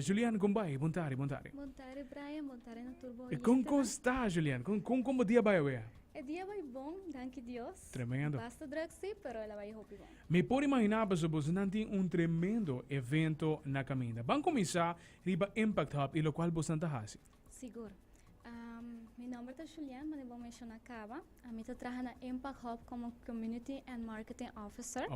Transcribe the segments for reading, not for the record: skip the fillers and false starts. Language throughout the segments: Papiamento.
Julian, con bai? Bon tardi, bon tardi. Bon tardi, Brian. Bon tardi na tur bo Con con sta, Julian? Con bo dia bai awe? E dia bai bon, danki Dios. Tremendo. Basta druk si, pero el a bai hopi bon. Mi por imagina pasobra bosonan tin un tremendo evento na caminda. Ban cuminsa riba Impact Hub y locual bosonan ta haci. Sigur. Mi nomber ta Julian, manera bo menciona caba. Ami ta traha na Impact Hub como Community and Marketing Officer.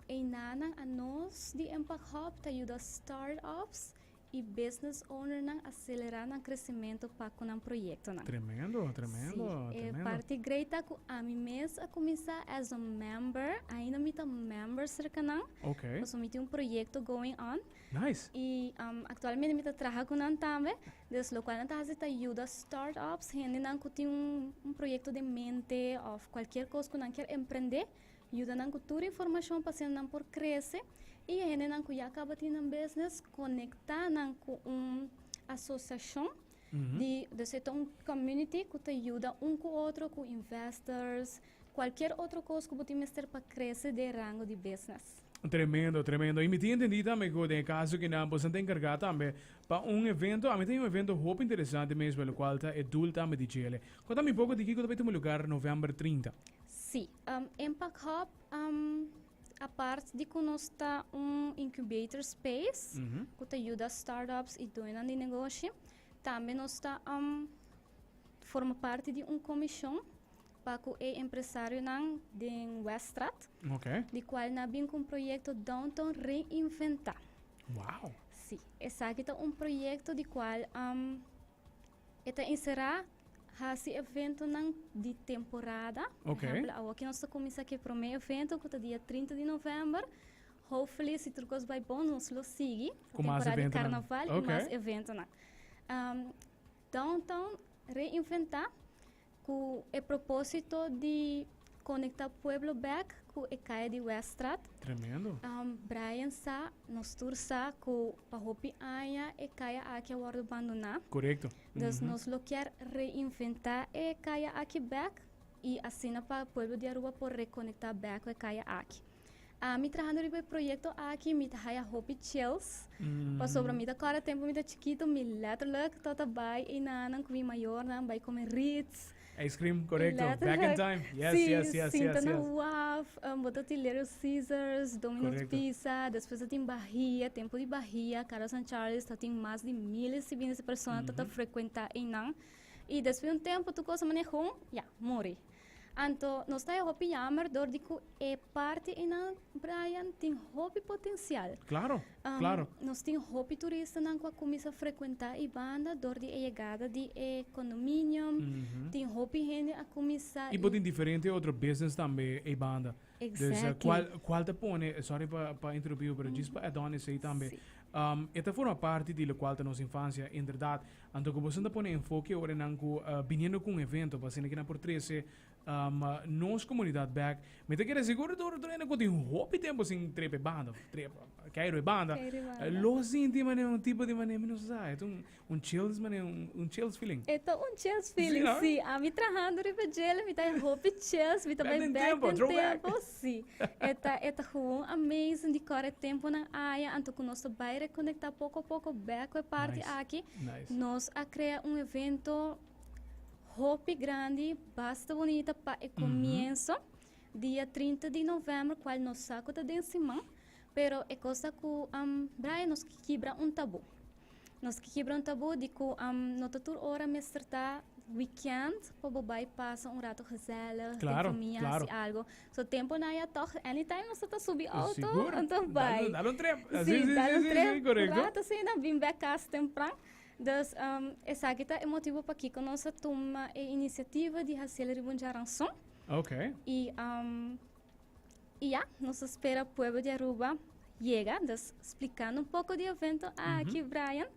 Einanan anos di Impact Hub ta yuda start-ups y business ownernan acelera nan crecemento pa cu nan proyectonan. Tremendo, tremendo, Si, e tremendo. parti great ta cu ami mes a cuminsa as a member, ainda mi ta member cerca nan. Pasobra mi tin un proyecto going on. Nice. Y actualmente mi ta traha cu nan tambe. Dus locual nan ta haci ta yuda start-ups, hendenan cu tin un proyecto den mente of cualkier cos cu nan kier emprende, yuda nan cu tur informacion pa asina nan por crece. Y e hendenan cu ya caba tin nan business, conecta nan cu un asociacion di, dus e ta un community cu ta yuda un cu otro, cu investors, cualkier otro cos cu bo tin mester pa crece den rango di business. Tremendo, tremendo. Y mi tin entendí tambe cu den e caso cu nan boso ta encarga tambe pa un evento, ami tin un evento hopi interesante mes, lo cual ta e doel tambe di djele. Conta mi un poco di kico ta bay tuma lugar november 30. Sí, Impact Hub, apart di cu nos ta un incubator space cu ta yuda startups y dueñonan di negoshi, tambe nos ta forma parti di un comision pa cu e empresarionan den Weststraat, di cual nan a bin cu un proyecto Downtown Reinventa. Wow! Sí, esaki ta un proyecto di cual e ta encera haci eventonan di temporada. Por ehempel, awoki nos ta cuminsa cu e prome evento cu ta dia 30 di november. Hopefully, si tur cos bay bon, nos lo sigui Cu mas temporada di eventonan. carnaval y mas eventonan. Downtown Reinventa Cu e proposito di conecta pueblo bek cu e caya di Weststraat. Tremendo. Brian sa, nos tur sa cu pa hopi aña e caya aki a wordo bandona. Corecto. Dus nos lo kier reinventa e caya aki bek y asina pa pueblo di Aruba por reconecta bek cu e caya aki. Ami trahando riba e proyecto aki mi ta haya hopi chills pasobra mi ta corda tempo mi ta chikito mi letterlijk tabata bay einanan cu mi mayornan bay come Ritz. Ice cream, corecto. Back in time. Yes, Si, yes, yes, sinta yes, na yes. waf, bo ta tin Little Caesars, Domino's Pizza, despues ta tin Bahia, tempo di Bahia, Carlos and Charlie's ta tin mas di miles y miles di persona ta ta frecuenta einan y despues di un tempo tur cos a manera gewoon ya, muri. Anto nos ta e hopi jammer dor di ku e parti einan, Brian, tin hopi potensial. Claro, claro. Nos tin hopi turistanan ku a kuminsá frekuentá e banda dor di e yegada di e condominium. Tin hopi hende a kuminsá. I bo tin diferente otro business tambe ei banda. Exactly. Dus kual kual ta pone, sorry pa pa interrumpí bo, pero djis pa add on esei tambe. E ta forma parti di lokual ta nos infansia, inderdat. Anto ku boso ta pone enfoke ora nan ku biniendo ku un evento pa asina ki nan por trese nos komunidat bek. Mi ta kere sigur tur tur hende ku tin hopi tempu sin trepa e banda of trepa keiru e banda lo sinti manera un tipo di manera mi no sa e ta un un chills manera un chills feeling. E ta un chills feeling si ami trahando riba djele mi ta hopi chills mi ta bai bek den tempo si e ta e ta gewoon amazing di kòrda e temponan aya anto ku nos ta bai rekonektá poko poko bek ku e parti aki nos a krea un evento Hopi grandi, basta bunita pa e comienso, dia 30 di november, cual nos sa cu ta den siman, pero e cos ta cu Brian nos ke kibra un tabu. Nos ke kibra un tabu di cu no ta tur ora mester ta weekend pa bo bay pasa un rato gezellig, den famia, haci algo. So temponan ya toch anytime nos ta ta subi auto, anto bay. Dal un trip. Si, dal un trip, un rato asina, bin bek cas tempran. Dus, esaki ta e motibu pakiko nos a tuma e inisiativa di hasiel riba un djaranson. I, i ya, nos ta spera pueblo di Aruba yega. Dus, splikando un poko di evento aki, Brian,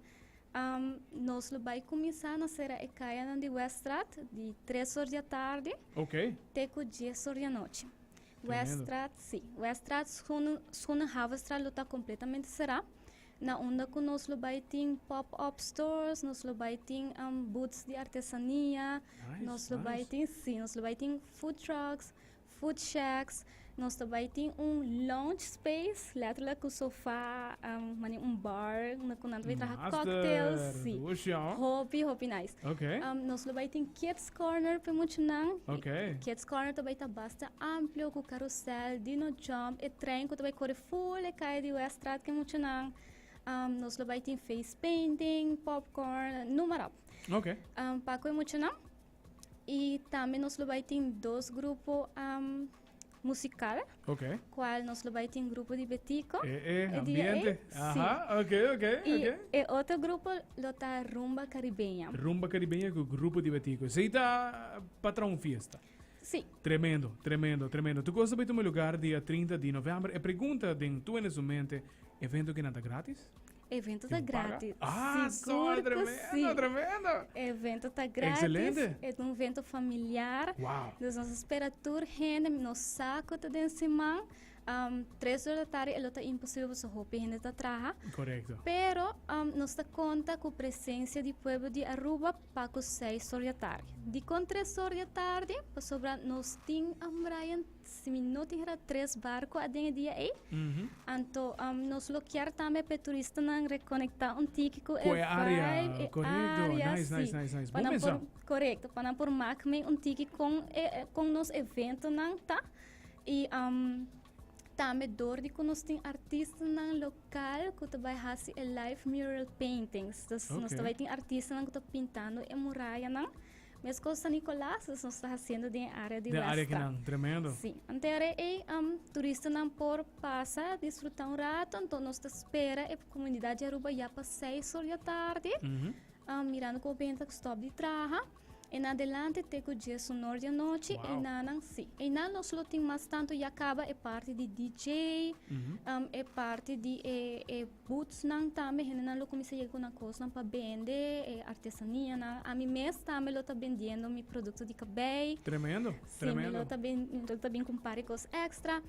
nos lo bai kuminsá na sera e kayanan di Weststraat di tres or di atardi te ku dies or di anochi. Weststraat, si. Weststraat, Schoenenhavenstraat lo ta kompletamente será. Na unda ku nos lo bai tin pop up stores, nos lo bai tin booths di artesania, nos lo bai tin, si, nos lo bai tin food trucks, food shacks. Nos ta bai tin un lounge space, letterlijk cu sofa, um, mani un bar, unda cu nan ta bai traha cocktails. Sí. Hopi, hopi nice. Um, nos lo bai tin kids corner pe muchanan. Kids corner ta bai ta basta amplio cu carousel, dino jump, e trein cu ta bai core full e calle di Weststraat ke muchanan. Um, nos lo bai tin face painting, popcorn, noem maar op. Um, pa cu e muchanan. Y tambe nos lo bai tin dos grupo um, musical. Cual nos lo bai tin grupo di Betico. Eh, E dia ambiente. ei, sí. Aha, Y e otro grupo lo ta Rumba Caribeña. Rumba Caribeña cu grupo di Betico. Esey ta pa traha un fiesta. Sí. Tremendo, tremendo, tremendo. Tur cos ta bay tuma lugar dia 30 di november. E pregunta den tur hende su mente, evento kinan ta gratis? Evento ta Tin paga? gratis. Ah, so, Sigur ku tremendo, sí. tremendo. Evento ta gratis. Excelente. E ta un evento familiar. Dus nos ta spera tur hende, nos sa ku ta den siman. 3 or di tardi e lo ta imposibel pasobra hopi hende ta traha. Pero nos ta konta ku presensia di pueblo di Aruba pa ku 6 or di atardi. Dikon 3 or di atardi? Pasobra nos tin, Brian, Si mi no tin hera tres barco aden e dia ey, anto nos lo kier tambe pa e turistanan reconecta un tiki cu e Cu e area, vibe, e correcto. area, Nice, si. nice, nice, nice. Pa Bon nan pensa. por, correcto, pa nan por mak mee un tiki con e, con nos eventonan ta. Y tambe door di cu nos tin artistanan local cu ta bay haci e live mural paintings. Dus nos ta bay tin artistanan cu ta pintando e murayanan. Meskos San Nicolas, dus nos ta hasiendo den e área di Den área Westra. kinan, tremendo. Sí, anto e área ei turistanan por pasa, disfrutá un rato, anto nos ta spera e komunidat di Aruba ya pa seis or di atardi, mirando ku hopi hende ta stòp di traha, en adelante te ku dies un or di anochi, einanan sí. Einan nos lo tin mas tantu ya kaba e parti di DJ, e parti di e e. Bootsnan tambe, hendenan lo kuminsá yega ku nan kosnan pa bende, e artesanianan. Ami mes tambe lo ta bendiendo mi produkto di kabei. Tremendo, Sí, mi tremendo. lo ta ben, mi lo ta bin ku un par di kos èkstra.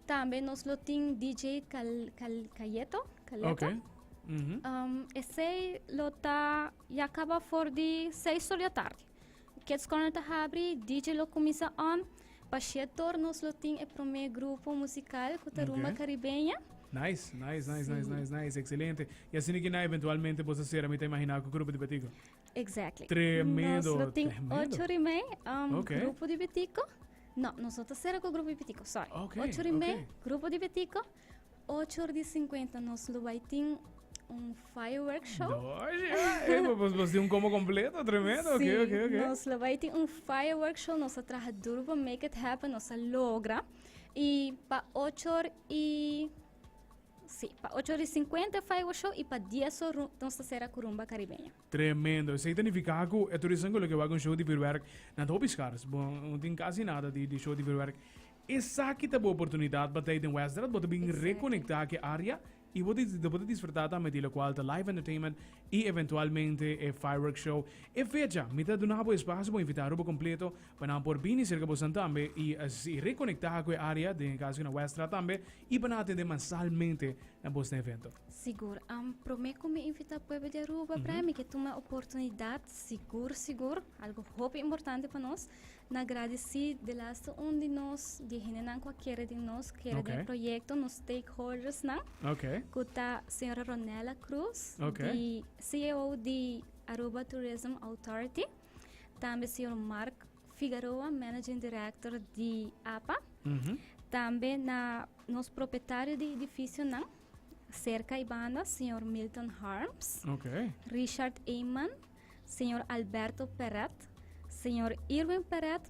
Tambe nos lo tin DJ Cal, Cal, Cayeto, Caleto. Ok. Mhm. Esei lo ta ya kaba for di seis or di atardi. Kids Corner ta habri, DJ lo kuminsá on. Pa Shetor nos lo tin e promé grupo musical ku ta Rumba Caribeña. Nice, nice, nice, nice, nice, nice, excelente. Y asina ki na eventualmente bo sa sera, mi ta imagina ku grupo di Betico. Exactly. Tremendo, Nos lo tin tremendo. ocho or y mei, Ok. grupo di Betico. No, nos no ta sera ku grupo di Betico, sorry. Ok, Ocho or y mei, ok. grupo di Betico. Ocho or di cincuenta nos lo bai tin un firework show. Oye, eh, pues, pues tin un combo completo, tremendo. Ok, Sí, ok. Nos lo bai tin un firework show, nos a traha duro pa make it happen, nos a logra. Y pa ocho or y sí, pa ocho or y cincuenta firework show y pa dies or nos ta cera cu Rumba Caribeña. Tremendo. Esey ta nifica cu e turistan cu lo ke wak un show di vuurwerk nan ta hopi scars. Bo no tin casi nada di show di vuurwerk. Esaki ta bo oportunidad pa tei den Westdraad, bo ta bin reconecta cu e area y bo ta disfruta tambe di locual ta live entertainment y eventualmente e fireworks show. E fecha, mi ta duna bo espacio pa invita Aruba completo pa nan por bini cerca bosan tambe y así reconecta cu e area, den e caso na Westdraad tambe, y pa nan atende masalmente na bosnan evento. Sigur. Prome cu mi invita pueblo di Aruba, Brian, mi ke tuma e oportunidad, sigur sigur, algo hopi importante pa nos, Na gradisí delaste un di nos, di hendenan ku a kere den nos, kere den e proyekto, nos stakeholdersnan, ku ta señora Ronella Cruz, di CEO di Aruba Tourism Authority, tambe señor Mark Figaroa, Managing Director di apa, tambe na nos propietario di edificionan serka i banda, señor Milton Harms, Richard Eman, Señor Alberto Perret, Señor Irwin Perret,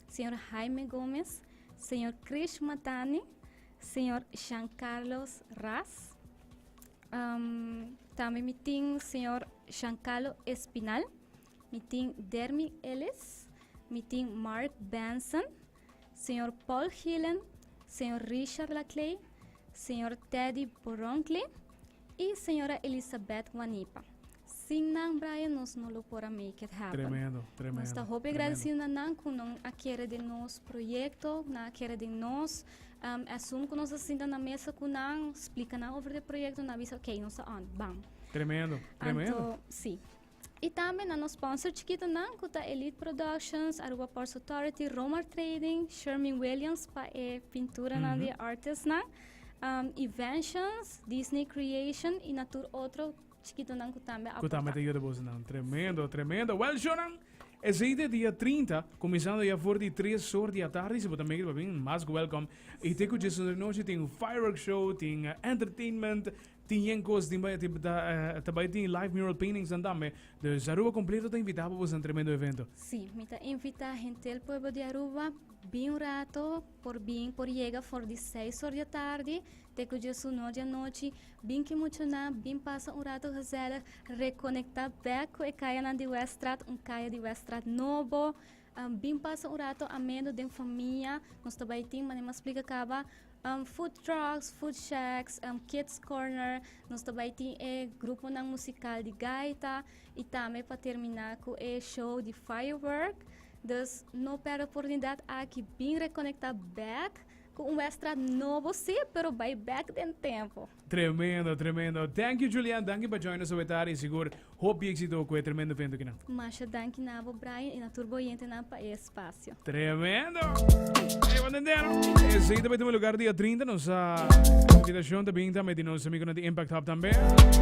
Señor Jaime Gomez, Señor Krish Matani, Señor Jean Carlos Ras, tambe mi tin Señor Giancarlo Espinal, mi tin Dermy Ellis, mi tin Mark Benson, Señor Paul Gillen, Señor Richard Laclay, Señor Teddy Boroncley y Señora Elizabeth Guanipa. Sin nan, Brian, nos no lo por a make it happen. Tremendo, tremendo. Nos ta hopi agradecido na nan cu nan a kere den nos proyecto, nan a kere den nos. Esun cu nos a sinta na mesa cu nan, splica nan over de proyecto, nan a bisa, ok, nos ta on, bam. Tremendo, tremendo. Anto, si. Y tambe na nos sponsor chikito nan, cu ta Elite Productions, Aruba Ports Authority, Romar Trading, Sherman Williams pa e pintura nan di artist nan, Inventions, Disney Creation y na tur otro chikito nan cu tambe Cu tambe ta yuda boso nan. Tremendo, tremendo. Well, shonan, esey ta dia 30, cuminsando ya for di 3 or di atardi. Si bo ta medio bin, mas cu welcome. Y te cu djesun di nochi tin fireworks show, tin entertainment, tin yen cos, tin bay, tin ta, ta bay tin live mural paintings nan tambe. Dus Aruba completo ta invita pa boso tremendo evento. Sí, mi ta invita henter el pueblo di Aruba, bin un rato, por bin, por yega for di 6 or di atardi, te cu 11 or di anochi, bin ki muchanan, bin pasa un rato gezellig, reconecta back cu e cayanan di Weststraat, un caya di Weststraat nobo, bin pasa un rato ameno den famia. Nos ta bay tin, manera mi a splica caba, food trucks, food shacks, kids corner, nos ta bay tin e gruponan musical di gaita y tambe pa termina cu e show di firework. Dus no perde oportunidad aki, bin reconecta back cu un Weststraat nobo, si, pero bay back den tempo. Tremendo, tremendo. Thank you, Julian. Danki pa join us awe tardi y sigur hopi exito cu e tremendo evento aki nan. Masha danki na bo, Brian, y na tur bo oyentenan pa e espacio. Tremendo! Hey, bo entende, no? Esey ta bay tuma lugar dia 30. Nos invitacion ta bin tambe di nos amigonan di Impact Hub tambe.